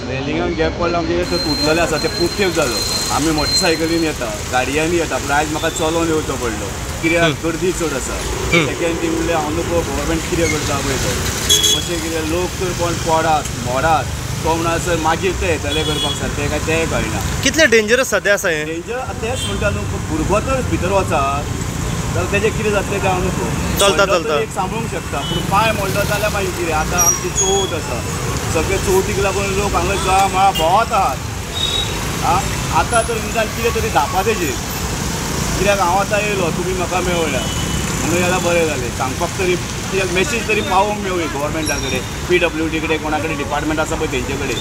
रेलिंगान gap पडला म्हणजे तो तुटलेले आसा ते खूब तेंप जालो. आमी मोटरसायकलीन येता, गाडयांनी येता, पूण आयज म्हाका चलोवन येवचो पडलो कित्याक गर्दी चड आसा. सेकेंड थिंग म्हणल्यार हांव नको गव्हर्मेंट कितें करता पळय तो कशें कितें लोक तर कोण पडात मोडात तो म्हणसर मागीर ते येतले करपाक सारकें काय तेंय कळना. कितलें डेंजरस सद्या आसा हें? डेंजर तेंच म्हणटा न्हू, भुरगो तर भितर वचत जाल्यार तेजें कितें जातलें तें हांव नको. चलता चलता एक सांबाळूंक शकता पूण पांय मोडलो जाल्यार मागीर कितें. आतां आमची चवथ आसा, सगळे चवथीक लागून लोक हांगा जळा मळा भोंवत आहात. आं आतां तर निदान कितें तरी धापा तेजेर, कित्याक हांव आतां येयलो तुमी म्हाका मेळ्ळ्या म्हणून जाल्यार बरें जालें. सांगपाक तरी कित्याक मॅसेज तरी पावोवंक मेवळी गव्हर्मेंटा कडेन, PWD कडेन, कोणा कडेन डिपार्टमेंट आसा पळय तेंचे कडेन.